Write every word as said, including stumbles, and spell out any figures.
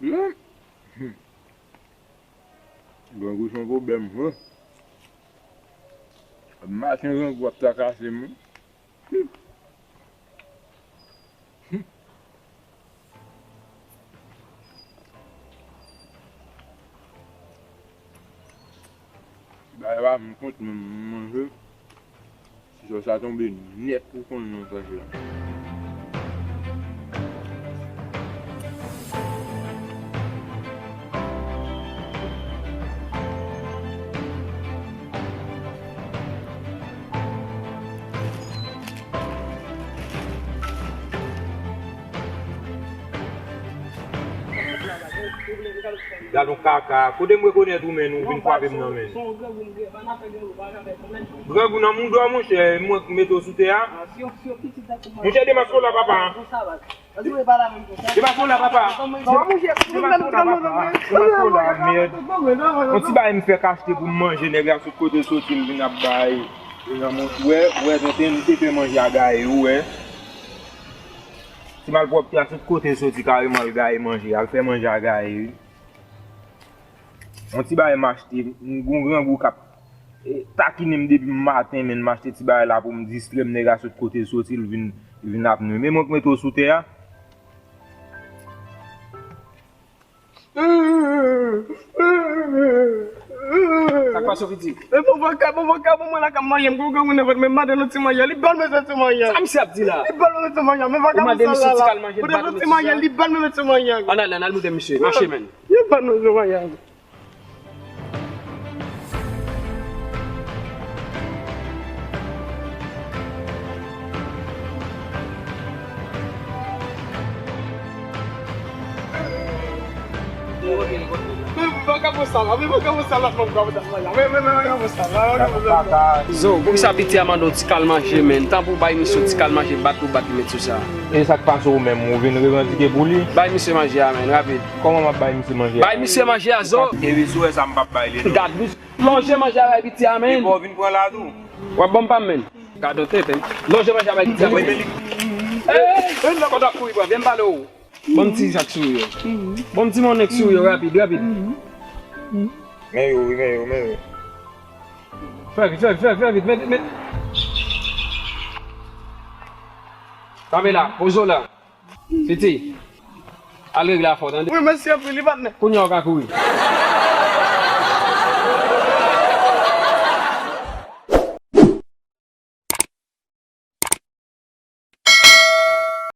Hmm. Hmm. Grangou se yon pwoblèm vre. Maten grangou ap trakase m wi. Hmm. Hmm. Bagay la, m kontan menm manje. Si sòs la tonbe nèt, ou konn non sòs la. Gad yon kaka. Kote m rekonèt ou, menn, ou vin frape m nan, menn? Grangou nan mouda w, monchè, mwen k mete w sou tè a. Monchè, demaske w la, papa. Demaske w la, papa. Demaske w la, papa. Demaske w la, mèd. Yon ti bagay m fèk achte pou m manje, nèg la sot kote l soti, m vin ap bay. Ou wè, ou wè, tenten m te fè manje a gaye, ou wè. Ti malpwòpte a sot kote l soti, kareman l gaye manje, al fè manje a gaye, wi. Yon ti bagay m achte, m gon grangou k ap, e, takinen m depi maten, menn, m achte ti bagay la pou m distrè m, nèg la sot kote l soti, l vin, l vin ap nwi. Men mwen k mete w sou tè a. Sa k pase w, pitit? E bon, bon, ka, bon, bon, ka, bon, mwen la k ap manje, m gon grangou nan vant mwen, m mande l yon ti manje, li ban mwen yon ti manje. Sa misye ap di la? Li ban mwen yon ti manje, men vagabon sal la la. Ou mande misye ti kal manje, li ban mwen yon ti manje. Ann ale, ann al monte misye, mache, menn. Li ban mwen yon ti manje. Men vagabon sal la, men vagabon sal la, men vagabon sal la, men vagabon sal la. Zo, poukisa piti a mande w ti kal manje, menn? Tanpri w bay misye ti kal manje, bat pou bat li met sou sa. E sa k pase w menm, ou vin revandike pou li? Bay misye manje a, menn, rapid. Kòman m ap bay misye manje a? Bay misye manje a, zo! Epi si w wè sa, m p ap bay li non. Gad, lonje manje a bay piti a, menn. Epi w vin pran la tou. W ap ban m pa m, menn. Gad yon tenten. Lonje manje a bay piti a, menn. Ey, kòd w ap kouri pran, vyen m pale w. Ban m ti sa k souri yo. Ban m ti monnen k souri yo, rapid, rapid. Men yo, wi, men yo, men yo. Fè vit, fè vit, fè vit, fè vit, met, met. Kanpe la, poze w la. Piti, al regle afè w, tande? Wi, mèsi anpil, li pa t nèt. Kounye a w ka kouri.